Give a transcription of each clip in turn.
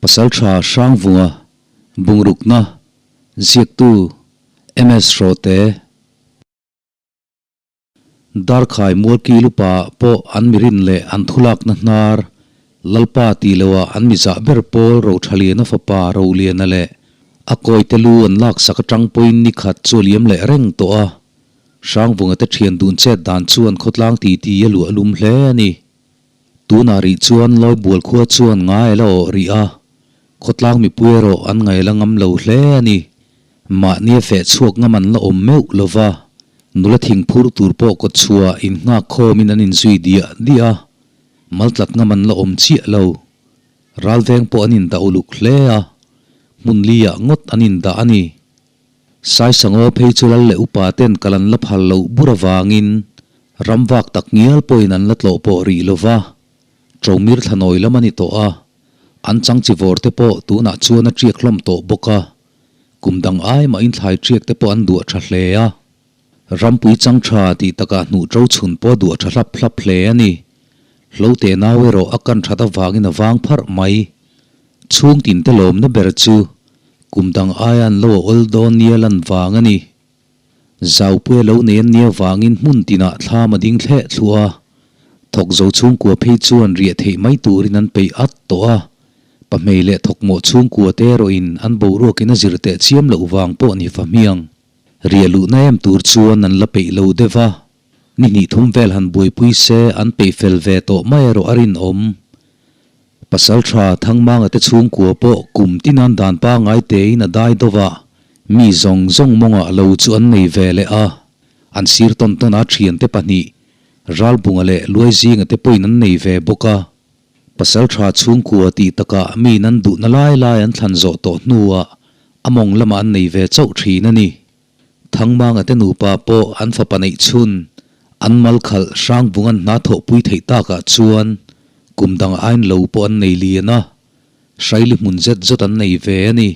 Pasaltha Hrangvunga Bungrukna Ziaktu MS Hrawte Darkhai Mualki lupa pawh an mirin leh an thulakna hnar Lalpa tih loah an mizah ber pawl Rothaliana fapa Roliana leh a kawite lu an laksak atang pawhin ni khat chu a liam leh reng tawh a. Hrangvunga te thian dun chet dan chuan khawtlang titi a luah lum hle a ni. Tunah rih chuan Lawibual khua chuan ngai a la awh rih a, khawtlang mipui erawh an ngaih la ngam lo hle a ni. Mahni a feh chhuak ngam an la awm meuh lo va, nula thing phur tur pawh kawtchhuah innghak khawmin an inzui diah diah a, maltlat ngam an la awm chiah lo. Ralveng pawh an indah uluk hle a, hmun liah ngawt an indah a ni. Saisangaw phei chu lal leh upa ten kal an la phal loh bur avangin ram vak tak ngial pawhin an la tlawh pawh rih lo va, Ṭomir thlanawi lam a ni tawh a, an changchi vawr te pawh tunah chuan a ṭiak hlawm tawh bawk a, kum dang ai mahin thlai ṭiak te pawh an duah ṭha hle a. Rampui chang ṭha tih takah hnuh ṭo chhun pawh a duah ṭha hlap hlap hle a ni. Hlo teh nau erawh a kan ṭhat avangin a vang pharh mai. Chhung tinte lawmna ber chu kum dang aia an lo a awl dawn nia lan vang a ni. Zaupuia lo nei an nia vangin hmun tinah thlam a ding thleh thluah a, thawk zo chhungkua phei chuan riah theih mai turin an peih at tawh a, pahmei leh thawkmawh chhungkua te erawhin an boruakin a zir teh chiam loh vang pawh ni fahmiang. Riah luhna em tur chuan an la peih lo deuh a. Ni hnih thum vel han buaipui se an peih fel ve tawh mai erawh a rinawm. Pasal tha Thangmanga te chhungkua pawh kum tinan dan pangngai tein a dai deuh a, mi zawng zawng mawngah lo chu an nei ve leh a. An sir tawn tawn a thiante pahnih, Ralbunga leh Luaizinga te pawhin an nei ve bawk a. Pasal tha chhungkua tih takah miin an duhna lai lai an thlan zawh tawh hnuah a mawng lamah an nei ve chauh thin a ni. Thangmanga te nupa pawh an fapa neih chhun, an mal khalh Hrangbung an hna thawhpui theih takah chuan kum dang ain lo pawh an nei lian a, hraili hmun zet zawt an nei ve a ni.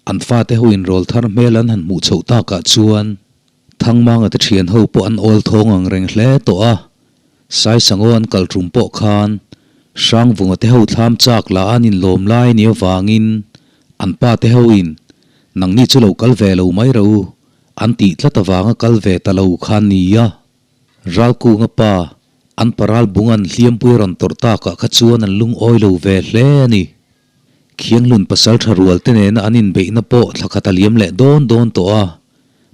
An fate ho inrawl thar hmel an han hmuh chhoh takah chuan Thangmanga te thian ho pawh an awl thawng ang reng hle tawh a, Saisangaw an kal tum pawh khan Hrangvunga te ho thlam chak lah an inlawm lai ni avangin an pa te hoin nangni chu lo kal ve lo mai ro an tih tlat avanga kal ve ta lo kha nia. Ralkunga pa an paral bung an hliampui a rawn tawrh takah kha chuan an lungawi lo ve hle a ni. Khianglun pasal tha rual te nena an inbeihna pawh thla khat a liam leh dawn dawn tawh a,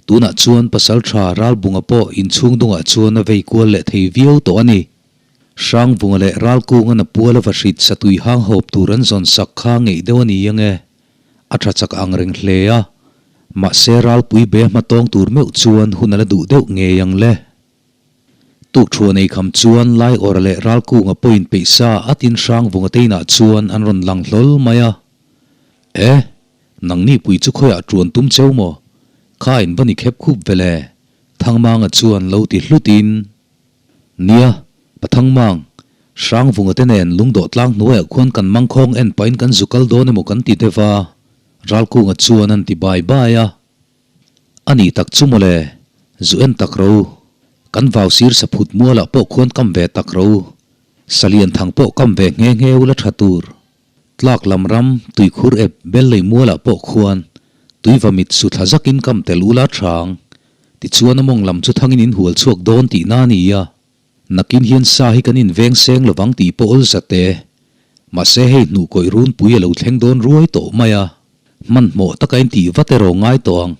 tunah chuan pasal tha Ralbunga pawh inchhung dungah chuan a vei kual leh thei viau tawh a ni. Hrangbunga leh Ralkunga na pual a va hrit satui hang hawp tur an zawn sak kha ngeih deuh a ni ang e. A tha chak ang reng hle a, mahse Ralpui be hma tawng tur meuh chuan hun a la duh deuh ngei ang le. Tukṭhuah nei kham chuan Laiawra leh Ralkunga pawhin peih sa atin Hrangvunga te inah chuan an rawn lang hlawl mai a. E, nangni pui chu khawiah ṭuan tum cheu maw? Kha in va ni khep khup ve le, Thangmanga chuan lo ti hlutin. Nia, Pa Thangmang, Hrangvunga te nen lungdawh tlang hnuaiah khuan kan mangkhawng en pahin kan zu kal dawn emaw kan ti deuh a, Ralkunga chuan an ti bai bai a. A nih tak chu mawle, zu en tak ro. Kan vau sir saphut mualah pawh khuan kam ve tak ro. Salian thang pawh kam ve nghe nghe ula tha tur. Tlak lam ram tuikhur ep bel lei mualah pawh khuan tuiva mit su thla zakin kam tel ula thang. Tichuan a mawng lam chu thangin in hual chhuak dawn tihna a ni a. Nakin hian sa hi kan inveng seng lovang tih pawh awl zat e. Mahse hei hnuh kawih runpui a lo thleng dawn ruai tawh mai a, hmanhmawh taka in tih vat erawh ngai tawh ang.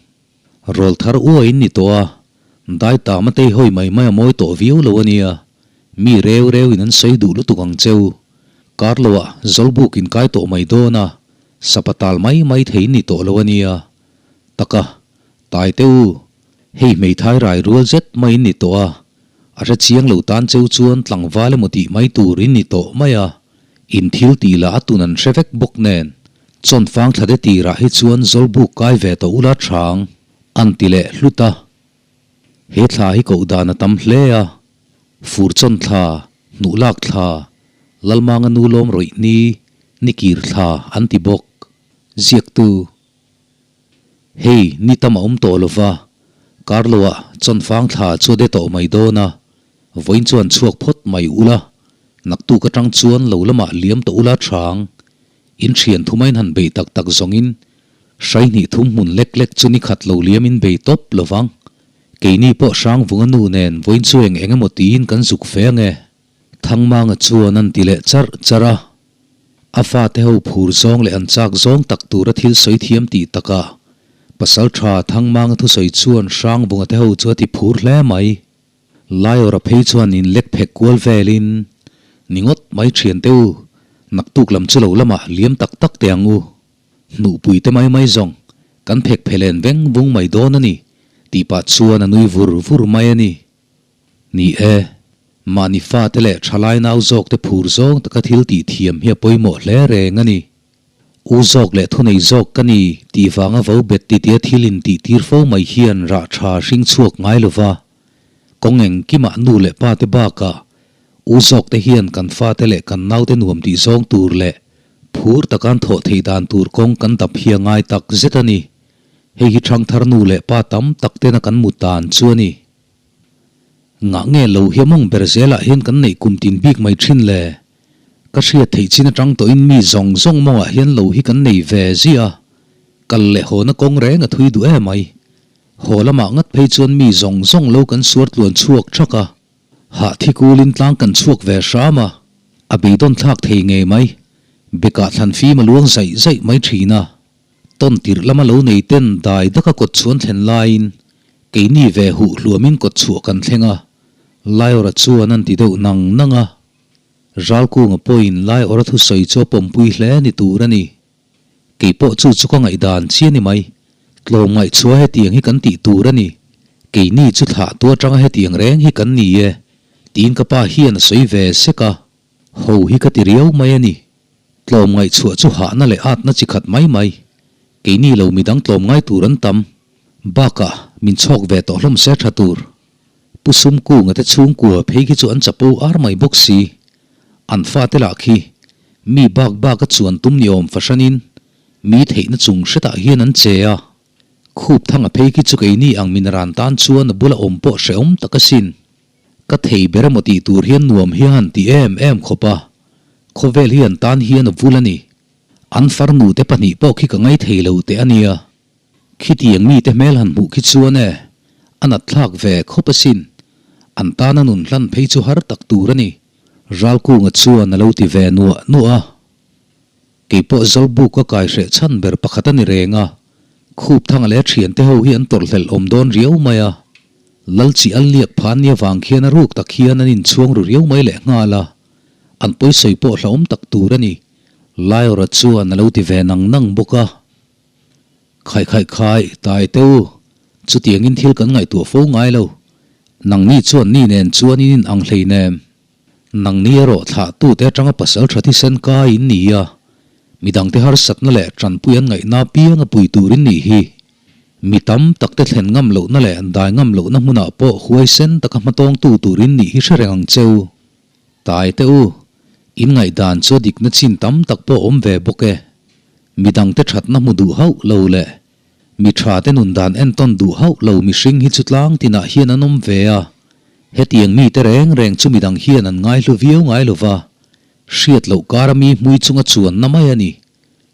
Rawl thar uai in ni tawh a, dai tam a tei hawi mai mai a mawi tawh viau lo a nia, mi reu reu in an sawi duh lutuk ang cheu. Kar loah Zawlbuk in kai tawh mai dawn a, sapa tal mai mai thei in ni tawh lo a nia. Taka, tai teh u, hei hmeithai rai rual zet mai in ni tawh a, A hre chiang lo tan cheu chuan tlangval emaw tih mai tur in ni tawh mai a, in thil tih lah a tun an hre vek bawk nen, chawnfang thla te tirah hi chuan Zawlbuk kai ve tawh ula thang an ti leh hlut a. He thla hi koh dan a tam hle a, fur chawn thla, hnuh lak thla, Lalmanga nu lawm rawih ni, ni kir thla an ti bawk. Ziaktu. Hei, ni tam a awm tawh lo va, Carlo-a chawnfang thla chu a de tawh mai dawn a, vawiin chuan chhuak phawt mai ula, naktuk atang chuan lo lamah liam tawh ula thang. In thian thuma in han bei tak tak zawngin hrai hnih thum hmun lek lek chu ni khat lo liam in bei tawp lo vang. Keini pawh Hrangvunga nu nen vawiin chu eng eng emaw tiin kan zuk fe ange. Thangmanga chuan an ti leh charh charh a. A fate ho phur zawng leh an chak zawng tak tura thil sawi thiam tih takah Pasal tha Thangmanga thusawi chuan Hrangvunga te ho chu a ti phur hle mai. Laiawra phei chuan in lek phek kual velin, Ni ngawt mai thian te u, naktuk lam chu lo lamah liam tak tak teh ang u. Hnuhpui te mai mai zawng, kan phek phelen veng vung mai dawn a ni, tih pah chuan a nui vur vur mai a ni. Ni e, mahni fate leh thalai nau zawk te phur zawng taka thil tih thiam hi a pawimawh hle reng a ni. U zawk leh thunei zawk ka ni tih vanga vo bet titia thil in tih tir fo mai hian rah tha hring chhuak ngai lova. Kawng engkimah nu leh pa te bakah u zawk te hian kan fate leh kan naute nuam tih zawng tur leh phur taka an thawh theih dan tur kawng kan dap hi a ngai tak zet a ni. Hei hi thangthar nu leh pa tam tak tena kan mut dan chu a ni. Ngah nge lo hi a mawng ber zelah hian kan neih kum tin bik mai thin le? Ka hriat theih chin atang tawhin mi zawng zawng mawngah hian lo hi kan nei ve ziah a, kal leh hawna kawng reng a thui duh em mai. Haw lamah ngat phei chuan mi zawng zawng lo kan suar tluan chhuak thak a, hah thi kulin tlang kan chhuak ve hram a, a beidawn thlak thei ngei mai. Bekah thlan fim a luang zaih zaih mai thin a. Tawn tirh lama lo nei ten dai daka kawt chhuan thlen laiin keini ve huh hluamin kawt chhuah kan thleng a, Laiawra chuan an ti deuh nang nang a. Ralkunga pawhin Laiawra thusawi chu a pawmpui hle ni tur a ni. Kei pawh chu chu ka ngaihdan chi a ni mai. Tlawm ngaihchhuah hetiang hi kan tih tur a ni. Keini chu thlah tu atanga hetiang reng hi kan ni e, tiin ka pa hian a sawi ve sek a. Ho hi ka ti riau mai a ni. Tlawm ngaihchhuah chu hahna leh atna chi khat mai mai. Keini lo midang tlawm ngai tur an tam. Bakah min chhawk ve tawh hlawm se tha tur. Pu Sumkunga te chhungkua phei khi chu an chapo ar mai bawk si. An fate lah khi mi bak bak a chuan tum ni awm fahranin mi theihna chung hretah hian an che a. Khup thanga phei khi chu keini ang min ran tan chuan a bula awm pawh hrehawm tak asin. Ka thei ber emaw tih tur hian nuam hi a han ti em em khawp a, khawvel hi an tan hian a vul a ni. An farnu te pahnih pawh khi ka ngaithei lo teh a nia. Khitiang mite hmel han hmuh khi chuan e, a nat thlak ve khawp asin. An tana nun hlan phei chu har tak tur a ni. Ralkunga chuan a lo ti ve nuah nuah a. Kei pawh Zawlbuk ka kai hreh chhan ber pakhat a ni reng a, khup thanga leh a thiante ho hi an tawrhhlelh awm dawn riau mai a. Lal chi al liak phan ni avang khian a ruk tak hian an inchhuang ru riau mai leh nghal a, an pawisawi pawh hlauhawm tak tur a ni. Laiawra chuan a lo ti ve nang nang bawk a. Khai khai khai, tai teh u, chutiangin thil kan ngaihtuah fo ngai lo. Nangni chuan ni nen chuan in inang hleinem. Nangni erawh thlahtute atanga pasal tha thisen kai in ni a, midangte harsatna leh tanpui an ngaihna pianga pui tur in nih hi. Mi tam takte thlen ngam lohna leh dai ngam lohna hmunah pawh huaisen taka hmatawngtu tur in nih hi hre reng ang che u. Tai teh u, in ngaihdan chu a dikna chin tam tak pawh awm ve bawk e. Midangte thatna hmu duh hauh lo leh Mi tha te nun dan entawn duh hauh lo mihring hi chu tlang tinah hian an awm ve a, hetiang mite reng reng chu midang hian an ngaihlu viau ngai lo va, hriat loh kara mi hmui chunga chuanna mai a ni.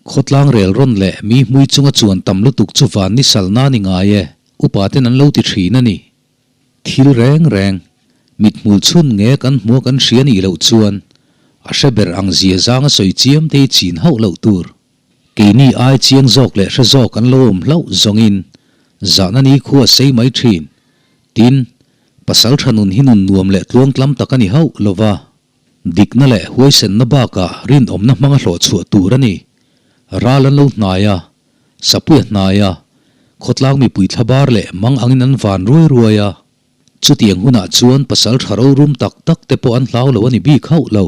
Khawtlang rel rawn leh mi hmui chunga chuan tam lutuk chu van ni salna ni ngai e, upa ten an lo ti thin a ni. Thil reng reng, mithmul chhun nge kan hmua kan hria nih loh chuan a hre ber ang zia zanga sawi chiam te hi chin hauh loh tur. Keini ai chiang zawk leh hre zawk an lo awm hlauh zawngin zahna ni khu a sei mai thin. Tin, pasal tha nun hi nun nuam leh tluangtlam tak a ni hauh lo va, dikna leh huaisenna bakah rinawmna hmanga hlawh chhuah tur a ni. Ral an lo hnai a, sapui a hnai a, khawtlang mipui thlabar leh mang angin an van ruai ruai a. Chutiang hunah chuan pasal tha rorum tak tak te pawh an hlau lo a ni bik hauh lo.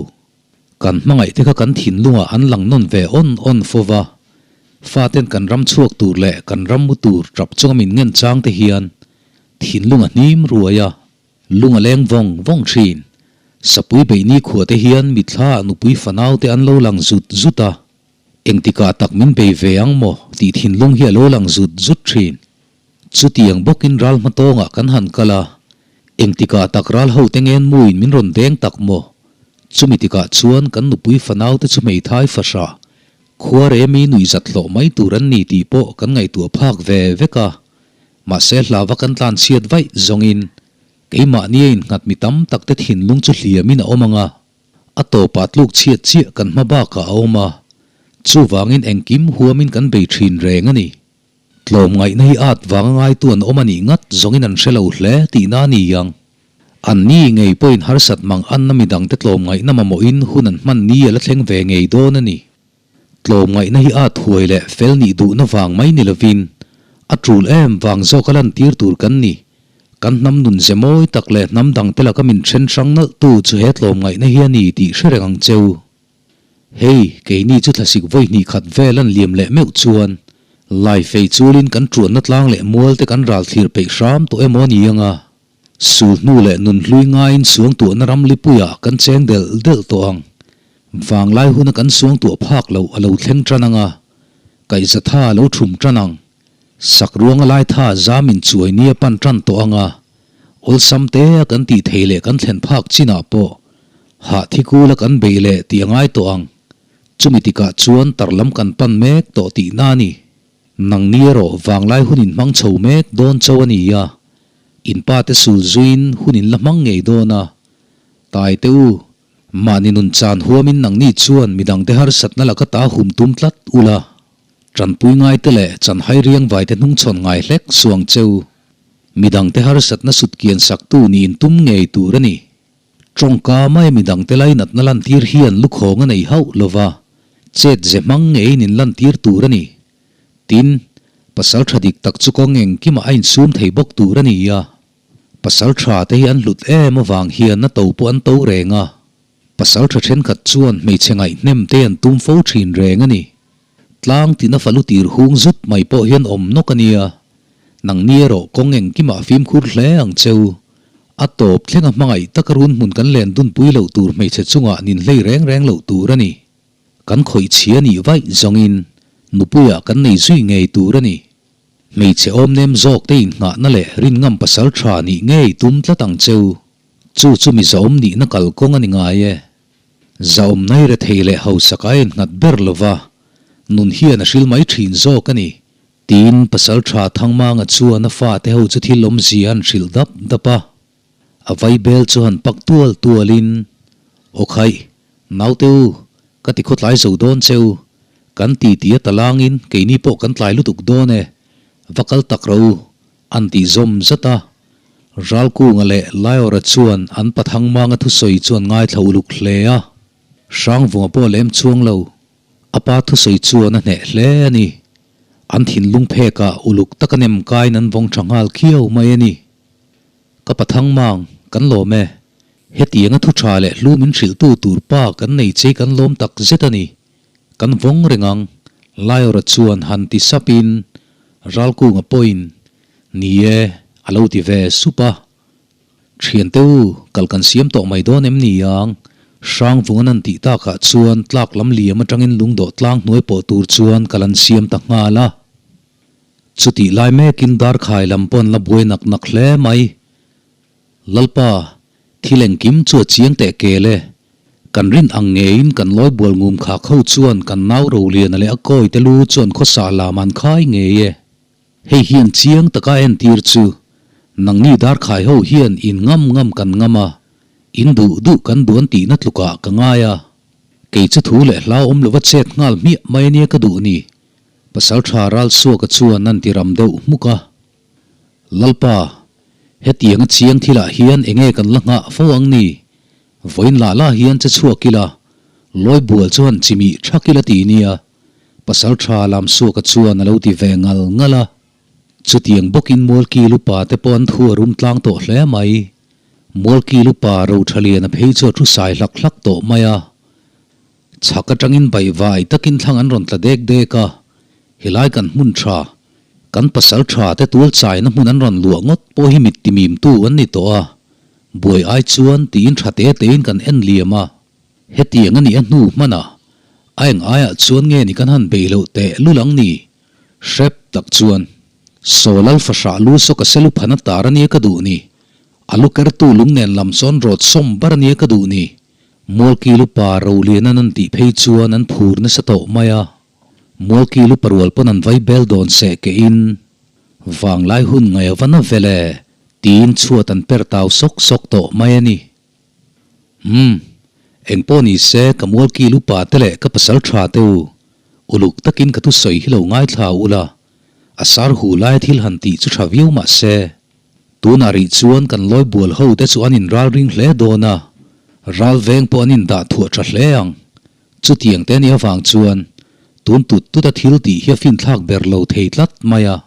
Kan hmangaih te kha kan thinlungah an lang nawn ve awn awn fo va, faten kan ram chhuak tur leh kan ram mu tur tap chunga min ngen chang te hian thinlung a hnim ruai a, lung a leng vawng vawng thin. Sapui beihni khua te hian mitthla ah nupui fanau te an lo lang zut zut a, engtikah tak min bei ve ang maw tih thinlung hi a lo lang zut zut thin. Chutiang bawkin ral hmatawngah kan han kal a, engtikah tak ral hote ngen muin min rawn deng tak maw? Chumi tikah chuan kan nupui fanaute chu hmeithai fahrah, Khua remi nuihzat hlawh mai tur an ni tih pawh kan ngaihtuah phak ve vek a, mahse hlava kan tlanchhiat vaih zawngin keimahnia innghat mi tam tak te thinlung chu hliamin a awm ang a, a tawpah tluk chhiat chiah kan hma bakah a awm a, chuvangin engkim huamin kan bei thin reng a ni. Tlawmngaihna hi at vanga ngaitu an awm a nih ngat zawngin an hre lo hle tihna a ni ang. An ni ngei pawhin harsat mang anna midangte tlawmngaihna mamawhin hun an hman ni a la thleng ve ngei dawn a ni. Tlawmngaihna hi at huai leh fel nih duhna vang mai ni lovin a tul em vang zawk a lantir tur kan ni. Kan hnam nun ze mawi tak leh hnam dangte laka min then hrang nalhtu chu he tlawmngaihna hi a ni tih hre reng ang cheu. Hei, keini chu thlasik vawi hnih khat vel an liam leh meuh chuan lai fei chulin kan tuanna tlang leh mual te kan ral thlir peih hram tawh emaw a ni ang a, sul hnu leh nun hlui ngaiin suangtuahna ram lipuiah kan cheng delh delh tawh ang. Vanglai huna kan suangtuah phak loh a lo thleng tan ang a, kaihza tha a lo thum tan ang. Sak ruanga lai tha zamin chuai nia pan tan tawh ang a, awlsam te a kan tih thei leh kan thlen phak chinah pawh hah thi kula kan beih leh tih a ngai tawh ang. Chumi tikah chuan tar lam kan pan mek tawh tihna a ni. Nangni erawh vanglai hun in hmang chho mek dawn cho a ni a, in pa te sul zuiin hun in la hmang ngei dawn a. Tai te u, mahni nun chan huamin nangni chuan midangte harsatna laka ta hum tum tlat ula. Tanpui ngaite leh chanhai riangvaite hnungchhawn ngai hlek suang cheu. Midangte harsatna sutkian saktu niin tum ngei tur a ni. Tawngka mai midangte lainatna lantir hian lukhawng a nei hauh lova, chet ze hmang ngeiin in lantir tur a ni. Tin, pasal tha dik tak chu kawng engkimah a insum thei bawk tur a ni a. Pasal tha te hi an hlut em avang hian a to pawh an to reng a. Pasal tha thenkhat chuan hmeichhe ngaihnem te an tum fo thin reng a ni. Tlang tina falu tir hung zut mai pawh hian awm nawk a nia. Nangni erawh kawng engkimah fimkhur hle ang cheu. A tawp thlenga hmangaih taka run hmun kan len dunpui loh tur hmeichhe chungah nin hlei reng reng loh tur a ni. Kan khawih chhia nih vaih zawngin nupuiah kan nei zui ngei tur a ni. Hmeichhe awmnem zawk te inngahna leh rinngam pasal tha nih ngei tum tlat ang cheu. Chu chu mi zahawm nihna kalkawng a ni ngai e. Zahawm nai rethei leh hausak a innghat ber lova, nun hian a hril mai thin zawk a ni, tiin pasal tha Thangmanga chuan a fate ho chu thil awmzia an hrilh dap dap a. A vaibel chu han pak tual tualin, Aw khaih, naute u, ka ti khawtlai zo dawn che u, kan ti ti a talangin keini pawh kan tlai lutuk dawn e, va kal tak rawh u, An tih zawm zat a, Ralkunga leh Laiawra chuan an Pathangmanga thusawi chu an ngaithla uluk hle a, Hrangvunga pawh lem chuang lo. A pa thusawi chuan a hneh hle a ni. An thinlung phekah uluk taka nem kaiin an vawng tha nghal khiau mai a ni. Ka Pathangmang, kan lawm e. Hetianga thu tha leh hlu min hrilhtu tur pa kan nei che kan lawm tak zet a ni. Kan vawng reng ang, Laiawra chuan han ti sapin Ralkunga pawhin, Ni e, a lo ti ve sup a. Thiante u, kal kan siam tawh mai dawn em ni ang? Hrangvungan an tih takah chuan tlak lam liam atangin lungdawh tlang hnuai pawh tur chuan kal an siam ta nghal a. Chutih lai mekin darkhai lam pawh an la buai nak nak hle mai. Lalpa, thil engkim chu a chiang teh kel e. Kan rin ang ngeiin kan lawi bual ngum khak ho chuan kan nau Roliana leh a kawi te lu chuan khawsa lam an khai ngei e. Hei hian chiang taka entir chu, nangni darkhai ho hian in ngam ngam kan ngam a, in duh duh kan duh an tihna tlukah ka ngai a. Kei chu thu leh hlauhawm lova chet nghal hmiah mai ania ka duh ni. Pasaltha Ralsuaka chuan an ti ram deuh hmuk a. Lalpa, hetianga chiang thilah hian enge kan la nghah fo ang ni? Vawiin lah lah hian che chhuak ila, lawi bual chuan chimih thak ila ti nia, pasal tha Lamsuaka chuan a lo ti ve ngal ngal a. Chutiang bawkin Mualki lupa te pawh an thu a rum tlang tawh hle mai. Mualki lupa Rothaliana phei chu a thu sai hlak hlak tawh mai a. Chhak atangin baihvai takin thlang an rawn tla dek dek a, helai kan hmun tha, Kan pasal tha te tual chaina hmun an rawn luah ngawt pawh hi mit timimtu an ni tawh a, buai ai chuan tiin tha te tein kan en liam a, hetiang a nih a hnu hman a, a eng aiah chuan nge ni kan han bei loh teh lul ang ni? Hrep tak chuan, Saw lal fahrah lu saw ka selu phan a tar a nia ka duh ni, a lu kertu lungnen lam sawn rawt sawm bar a nia ka duh ni, Mualkilu pa Rolianan an tih phei chuan an phur nasa tawh mai a. Mualki lu parual pawn an vai bel dawn seh kehin vanglai hun ngaih a va na vel e tiin chhuat an per tau sawk sawk tawh mai a ni. Umm, engpawh ni se ka Mualki lu pa te leh ka pasal tha te u, uluk takin ka thusawi hi lo ngaithla ula, a sar hu lai thil han tih chu tha viau mah se. Tunah rih chuan kan lawi bual ho te chu an inral ring hle dawn a, ral veng pawh an indah thuah tha hle ang. Chutiang te nih avang chuan tun tut tut a thil tih hi a finthlak ber lo thei tlat mai a.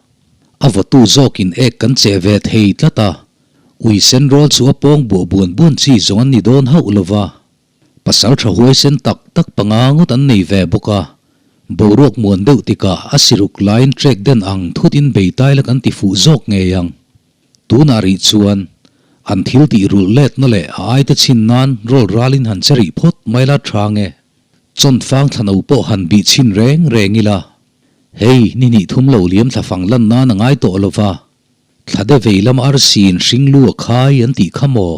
A vawtu zawkin ek kan che ve thei tlat a, ui sen rawl chu a pawng buah buan buan chi zawng an ni dawn hauh lo va. Pasal tha huaisen tak tak panga ngawt an nei ve bawk a, boruak muan deuh tikah a siruk laiin trek den ang thut in bei tai la kan ti fuh zawk ngei ang. Tunah rih chuan an thil tih rulh letna leh a aite chhin nan rawl ralin han che rih phawt mai la tha nge. Chawnfang thlano pawh han bih chhin reng reng ila, hei ni hnih thum lo liam thlafang lan nan a ngai tawh lo va, thlade vei lam arsiin hring lu a khai an tih kha maw?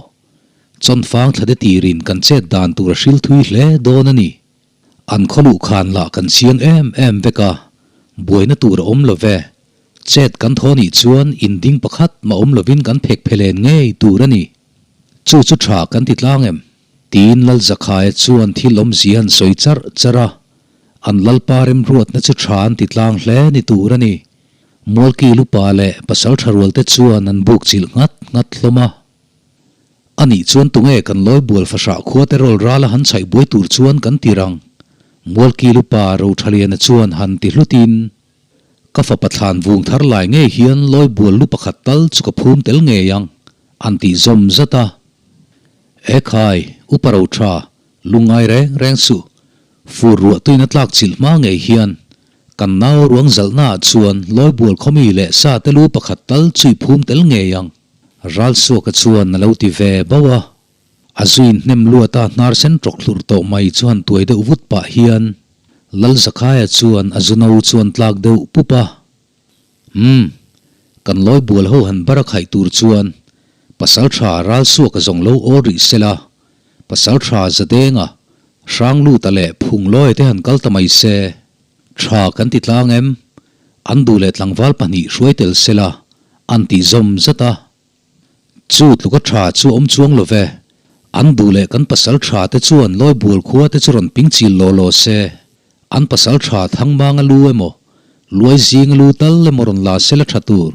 Chawnfang thlade tirin kan chet dan tur a hril thui hle dawn a ni. An khawluh khan lah kan chiang em em vek a, buaina tur a awm lo ve. Chet kan thaw nih chuan in ding pakhat mah awm lovin kan phek phelen ngei tur a ni. Chu chu tha kan ti tlang em? Tiin Lal Zakhaia chuan thil awmzia an sawi charh charh a, an Lalpa remruatna chu tha an ti tlang hle ni tur a ni. Mualki lupa leh pasal tha rualte chuan an buk chilh nghat nghat hlawm a. A nih chuan tunge kan lawi bual fahrah khua te rawl rala han chhaih buai tur chuan kan ti rang? Mualki lupa Rothaliana chuan han ti hlutin, Ka fapa thlan vung thar lai ngei hian lawi bual lu pakhat tal chu ka phum tel ngei ang, an tih zawm zat a. E khai, upa Rotha, lungngai reng reng suh. Fur ruah tuina tlak chilh hma ngei hian kan nau ruang zalhnaah chuan lawibual khawmi leh sa te lu pakhat tal chui phum tel ngei ang. Ralsuaka chuan a lo ti ve bauh a. A zuin hnem luata hnar sen tawk hlurh tawh mai chu han tuai deuh vut pah hian Lalzakhaia chuan a zu no chuan tlak deuh pup a. Umm, kan lawibual ho han bar a khaih tur chuan pasal tha Ralsuaka zawng lo awl rih sela, pasal tha Zadenga, Hrangluta leh Phunglawi te han kal ta mai se, tha kan ti tlang em? An duh leh tlangval pahnih hruai tel sela, an tih zawm zat a. Chu tluka tha chu awm chuang lo ve. An duh leh kan pasal tha te chuan lawibual khua te chu rawn ping chil law law se. An pasal tha Thangmanga lu emaw, Luai zinga lu tal emaw rawn la sela tha tur.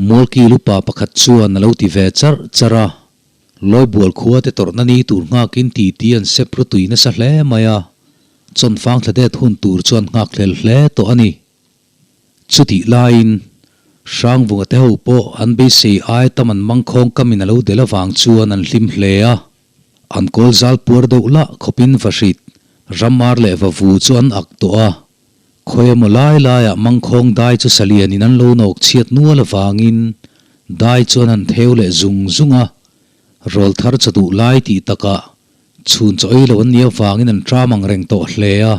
Mualki lupa pakhat chuan a lo ti ve charh charh a. Lawibual khua te tawrhna ni tur nghakin titi an sep ru tui nasa hle mai a. Chawnfang thla det hun tur chuan nghak hlel hle tawh a ni. Chutih laiin Hrangvunga te ho pawh an beisei ai tam an mangkhawng kamin a lo del avang chuan an hlim hle a. An kawl zal puar deuh lah khawpin vahrit, ramar leh vavu chu an ak tawh a. Khawi emaw lai laiah mangkhawng dai chu salianin an lo nawk chhiat nual avangin dai chuan an theu leh zung zung a. Rawl thar chaw duh lai tih takah chhun chaw ei lo an nih avangin an ṭam ang reng tawh hle a.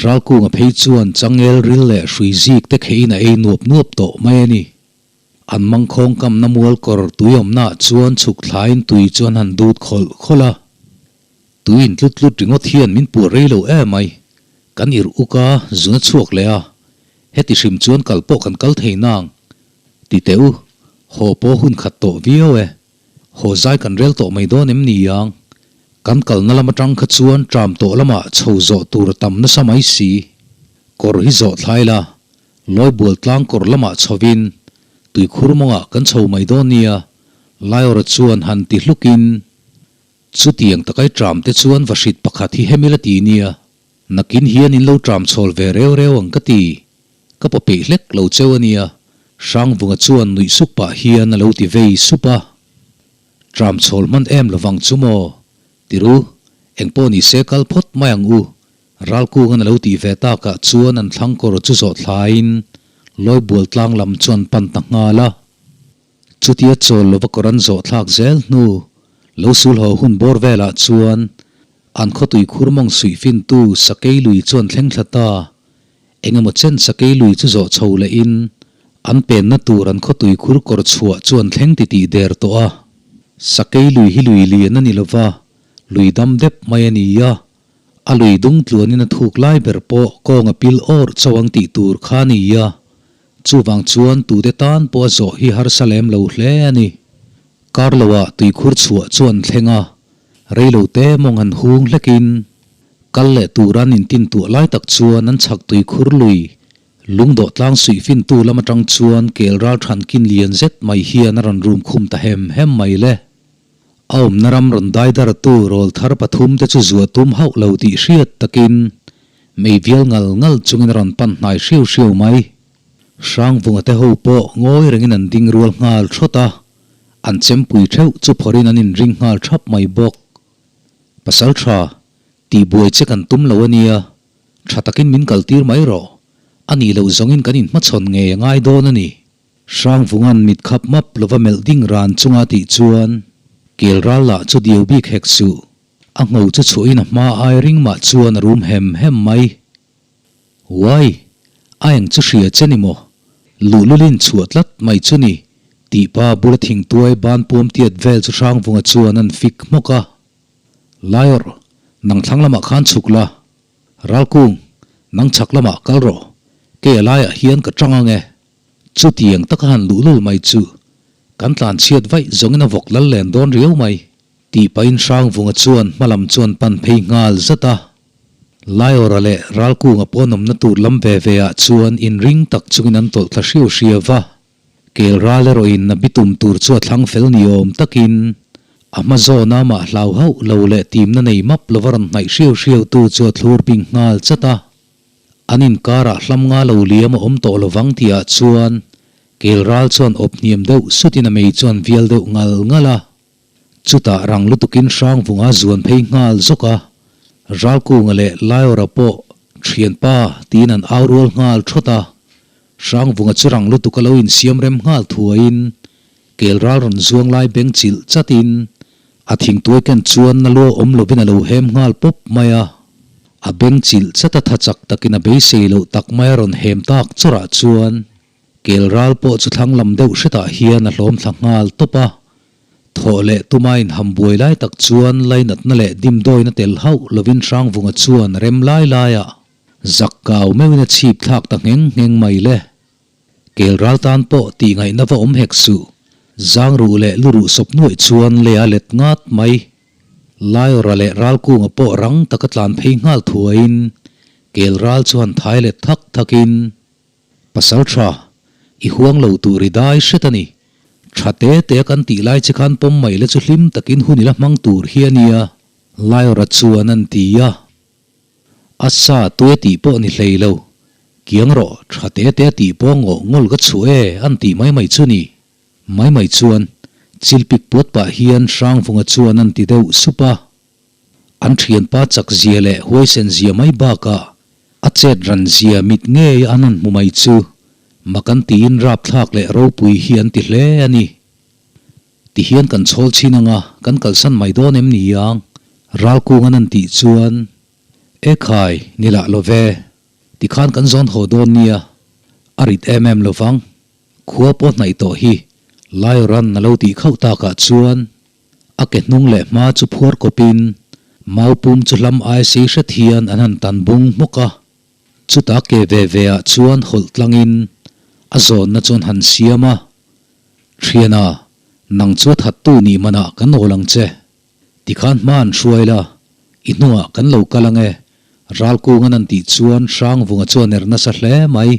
Ralkunga phei chuan changel ril leh hrui zik te kheihin a ei nuap nuap tawh mai a ni. An mangkhawng kamna mual kawr tui awmnaah chuan chhuk thlain tui chu an han dut khawlh khawlh a. Tui in tlut tlut ringawt hian min puar rei lo em ai. Kan irh uk a, zun a chhuak leh a. Heti hrim chuan kal pawh kan kal thei nang. Ti teh u, haw pawh hun khat tawh viau e. Haw zai kan rel tawh mai dawn em ni ang? Kan kalna lam atang kha chuan tram tawh lamah chho zawh tur a tam nasa mai si. Kawr hi zawh thlai la, Lawibual tlang kawr lamah chhovin tuikhur mawngah kan chho mai dawn nia, Laiawra chuan han ti hlukin, Chutiang takai tram te chuan va hrit pakhat hi hemi la ti nia, nakin hian in lo tram chhawl ve reu reu ang ka ti, ka paw peih hlek lo cheu a nia, Hrangvunga chuan nuih sup pah hian a lo ti vei sup a. Tram chhawl hman em lovang chu maw? Tiru, engpawh ni se kal phawt mai ang u, Ralkungan a lo tih ve takah chuan an thlang kawr chu zawh thlaiin Lawibual tlang lam chu an pan ta nghal a. Chutia chawl lova kawr an zawh thlak zel hnu lo sul haw hun bawr velah chuan an khawtui khur mawng suih fintu Sakei lui chu an thleng thla ta. Engemaw chen Sakei lui chu zawh chho lehin an penna tur an khawtui khur kawr chhuah chu an thleng titih der tawh a. Sakei lui hi lui lian a ni lova, lui dam dep mai a ni a. A lui dung tluanin a thuk lai ber pawh kawng a pil awrh chauh ang tih tur kha a ni a, chuvang chuan tute tan pawh a zawh hi harsa lem lo hle a ni. Kar loah tuikhur chhuah chu an thleng a, reilo te mawng han hung hlekin kal leh tur an intin tuah lai tak chuan an chhak tuikhur lui lungdawh tlang suih fintu lam atang chuan kel ral than kin lian zet mai hian a rawn rum khum ta hem hem mai le. A awmna ram rawn dai dartu rawl thar pathum te chu zuah tum hauh lo tih hriat takin mei vial ngal ngal chungin a rawn pan hnai hriau hriau mai. Hrangvunga te ho pawh ngawi rengin an ding rual nghal thawt a, an chempui theuh chu phawrhin an inring nghal thap mai bawk. Pasal tha, tihbuai che kan tum lo a nia, tha takin min kaltir mai rawh, a nih loh zawngin kan inhmachhawn ngei a ngai dawn a ni. Hrangvunga'n mit khap map lova melh ding ran chunga tih chuan kel ral lah chu diau bik hek suh, a ngho chu chhuahin a hma ai ring mah chuan a rum hem hem mai. Uai! A eng chu hria che ni maw? Luhlulin chhuah tlat mai chu ni, tih pa bula thingtuai ban puam tiat vel chu Hrangvunga chuan an fik hmawk a. Laiawrh, nang thlang lamah khan chhuk la. Ralkung, nang chhak lamah kal rawh. Kei a laiah hian ka tang ang e. Chutiang taka han luhlul mai chu kan tlan chhiat vaih zawngin a vawk lal len dawn riau mai, tih pahin Hrangvunga chuan hmalam chuan pan phei nghal zat a. Laiawra leh Ralkunga pawn awmna tur lam ve ve ah chuan inring tak chungin an tawlh thla hriau hriau va. Kel ral erawhin a bitum tur chu a thlang fel ni awm takin a hma zawn a mah hlau hauh lo leh timna nei map lova rawn hnaih hriau hriau tu chu a thlur bing nghal chat a. An inkarah hlam nga lo liam a awm tawh lovang tihah chuan kel ral chuan awp hniam deuh sutin a mei chuan vial deuh ngal ngal a. Chutah rang lutukin Hrangvunga zuan phei nghal zawk a, Ralkunga leh Laiawra pawh thianpa tiin an au rual nghal thawt a. Hrangvunga chu rang lutuk a lo insiam rem nghal thuaiin kel ral rawn zuang lai beng chilh chatin a thingtuai ken chuan na lua awm lovin a lo hem nghal pawp mai a. A beng chilh chat a tha chak takin a beisei loh tak mai a rawn hem tak chawrah chuan kel ral pawh chu thlang lam deuh hretah hian a hlawm thla nghal tawp a. Thawh leh tuma inham buai lai tak chuan lainatna leh dimdawina tel hauh lovin Hrangvunga chuan rem lai laiah zak kau meuhin a chhip thlak ta ngheng ngheng mai le. Kel ral tan pawh tih ngaihna va awm hek suh. Zang ruh leh lu ruh sawp nuaih chuan lei a let ngat mai. Laiawra leh Ralkunga pawh rang taka tlan phei nghal thuaiin kel ral chuan thai let thak thakin, Pasal tha, i huang lo tur i dai hret a ni. Tha te te a kan tih lai che khan pawm mai la chu hlim takin hun i la hmang tur hi a nia, Laiawra chuan an ti a. A sa tui a tih pawh ni hlei lo. Kiang rawh, tha te te a tih pawh ngawh ngawl ka chhuah e an tih mai mai chu ni. Mai mai chuan, chilpik puat pah hian Hrangvunga chuan an ti deuh sup a. An thianpa chak zia leh huaisen zia mai bakah a chet ran zia mit ngei an han hmu mai chu mak an tiin rapthlak leh ropui hi an ti hle a ni. Tihian kan chhawl chhin anga kan kalsan mai dawn em ni ang? Ralkungan an tih chuan, E khai, ni lah lo ve. Tikhan kan zawn haw dawn nia. A rit em em lo vang. Khua pawh hnaih tawh hi Laiawran a lo tih khauh takah chuan a ke hnung leh hma chu phuar kawpin mau pum chu hlam ai sei hret hian an han tan bung hmawk a. Chuta ke ve ve ah chuan hawlh tlangin a zawnna chuan han siam a, Thiana, nang chu a thattu nih manah kan awl ang che. Tikhan hma an hruai la, i hnungah kan lo kal ang e, Ralkungan an tih chuan Hrangvunga chuan er nasa hle mai.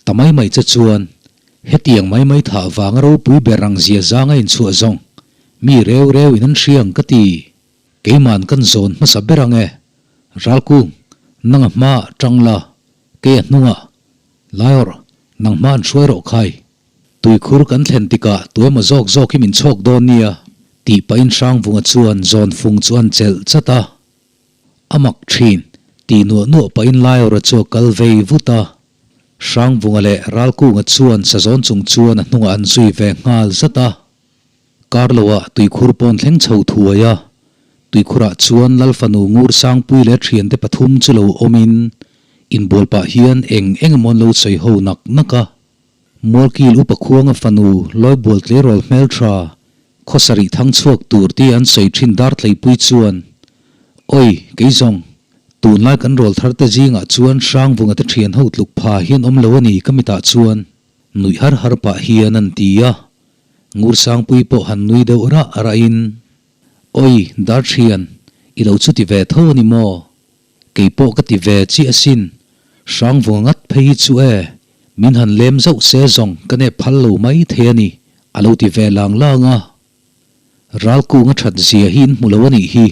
Ta mai mai che chuan, hetiang mai mai thah vanga ropui ber ang zia zanga inchhuah zawng, mi reu reu in an hria ang ka ti. Keiman kan zawn hmasa ber ang e. Ralkung, nang a hmaah tang la, kei a hnungah. Laiawrh, nang hma an hruai rawh khai. Tuikhur kan thlen tikah tuemaw zawk zawk hi min chhawk dawn nia, tih pahin Hrangvunga chuan zawn fung chu an chelh chat a. A mak thin, tih nuah nuah pahin Laiawrha chu a kal vei vut a. Hrangvunga leh Ralkunga chuan sazawn chung chuan a hnungah an zui ve nghal zat a. Kar loah tuikhur pawn thleng chho thuai a, tuikhurah chuan Lal fanu Ngur Sangpui leh thiante pathum chu lo awmin inbual pah hian eng eng emaw an lo sawi ho nak nak a. Mualkil upa khuanga fanu Lawibual tleirawl hmeltha khaw sarih thang chhuak tur tia an sawi thin Dartleipui chuan, Oi, kei zawng! Tunlai kan rawlthar te zingah chuan Hrangvunga te thian ho tluk pha hian awm lo a ni ka mitah chuan nuih har har pah hian an ti a. Ngursangpui pawh han nui deuh rah rahin, Oi, Darthian, i lo chuti ve tho a ni maw? Kei pawh ka ti ve chiah asin, Hrangvunga ngat phei hi chu e, min han lem zauh se zawng ka nep phal lo mai thei a ni, a lo ti ve lang lang a. Ralkunga that zia hi in hmu lo a nih hi,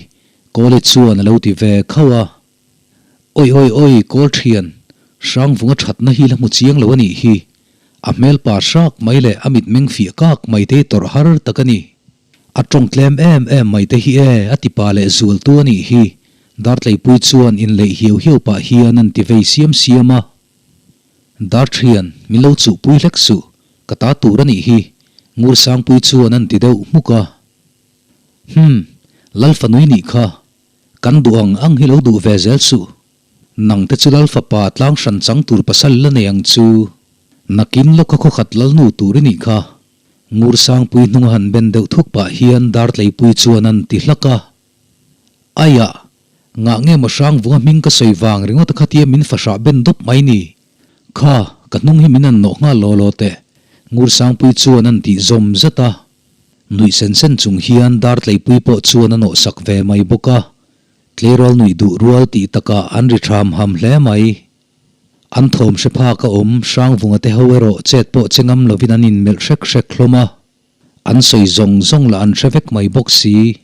Kawle chuan a lo ti ve khauh a. Oi oi oi, Kawl thian, Hrangvunga thatna hi la hmu chiang lo a nih hi, a hmel pa hrak mai leh a mitmeng fiah kak mai te hi tawrh har tak a ni. A tawng tlem em em mai te hi e, a ti pa leh zual tu a nih hi, Dartleipui chuan inleih hiau hiau pah hian an ti vei siam siam a. Darthian, min lo chuhpui hlek suh, ka ta tur a nih hi, Ngursangpui chuan an ti deuh hmuk a. Hum, Lalfanui nih kha, kan duh ang ang hi lo duh ve zel suh. Nang te chu Lalfapa tlang hran chang tur pasal la nei ang chu. Nakin lawka khawkhat lalnu tur i nih kha. Ngursangpui hnunga han ben deuh thuk pah hian Dartleipui chuan an ti hlak a. Aiah, ngah nge maw Hrangvunga hming ka sawi vang ringawt a khatia min fahrah ben dawp mai ni? Kha, ka hnung hi min han nawh nghal law law teh, Ngursangpui chuan an tih zawm zat a. Nuih sen sen chung hian Dartleipui pawh chuan a nawh sak ve mai bawk a. Tleirawl nuih duh rual tih takah an ri tham ham hle mai. An thawm hre phak a awm Hrangvunga te ho erawh chet pawh che ngam lovin an inmelh hrek hrek hlawm a. An sawi zawng zawng lah an hre vek mai bawk si.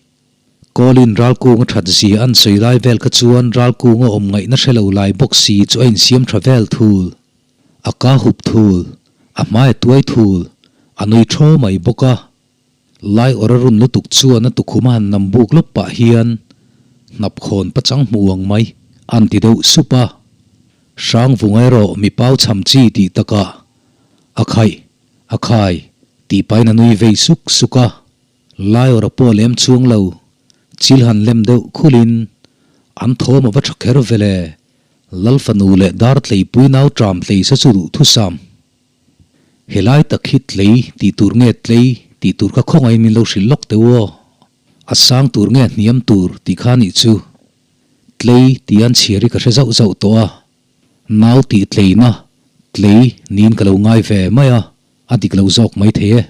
Kawlin Ralkunga that zia an sawi lai vel kha chuan Ralkunga awm ngaihna hre lo lai bawk si chu a insiam tha vel thul. A ka hup thul, a hmai a tuai thul, a nui thaw mai bawk a. Lai awr a run lutuk chuan a tukhum a han nam buk lawp pah hian hnap khawn pachang hmu ang mai an ti deuh sup a. Hrangvunga erawh mi pau cham chi tih takah a khaih A khai, tih pahin a nui vei suk suk a. Laiawra pawh lem chuang lo, chil han lem deuh khulhin an thawm a va tha kher vel e. Lal fanu leh dar tleipui nau tram tlei se chu duh thusam. Helai tak hi tlei tih tur nge tlei tih tur kha khawngaihin min lo hrilh lawk teh u aw. A sang tur nge a hniam tur tih kha nih chu. Tlei tih an chhiar hi ka hre zauh zauh tawh a. Nau tih tleina tlei niin ka lo ngai ve mai a, a dik lo zawk mai thei e.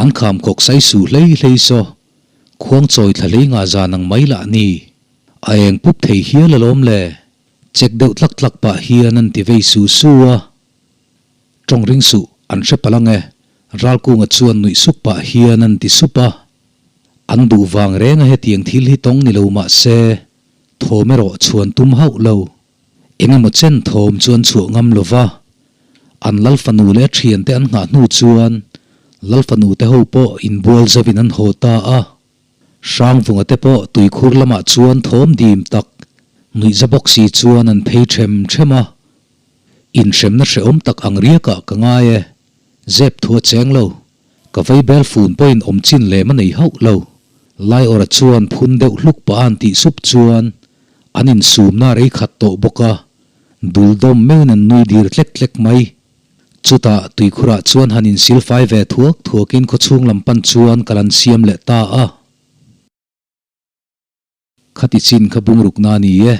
An kham kawk sai su hlei hlei saw, khuang chawi thla hlei nga zan ang mai lah ni. A eng pup thei hial alawm le, check deuh tlak tlak pah hian an ti vei su su a. Tawng ring suh, an hre palh ang e, Ralkunga chuan nuih sup pah hian an ti sup a. An duh vang reng a hetiang thil hi tawng ni lo mah se, Thawm erawh chhuan tum hauh lo. Eng emaw chen thawm chu an chhuah ngam lo va. An lal fanu leh a thiante an nghah hnu chuan lal fanu te ho pawh inbual zovin an haw ta a. Hrangvunga te pawh tuikhur lamah chuan thawm dim tak nuihza bawk si chuan an phei them them a. Inhremna hrehawm tak ang riakah ka ngai e. Zep thu a cheng lo. Ka vei bel fun pawhin awm chin lem a nei hauh lo. Laiawra chuan phun deuh hluk pah an tih sup chuan an insumna rei khat tawh bawk a, dul dawm meuhin an nui dir tlek tlek mai. Chutah tuikhurah chuan han insil fai ve thuak thuakin khawchhung lam pan chuan kal an siam leh ta a. Khati chin kha bungrukna a ni e.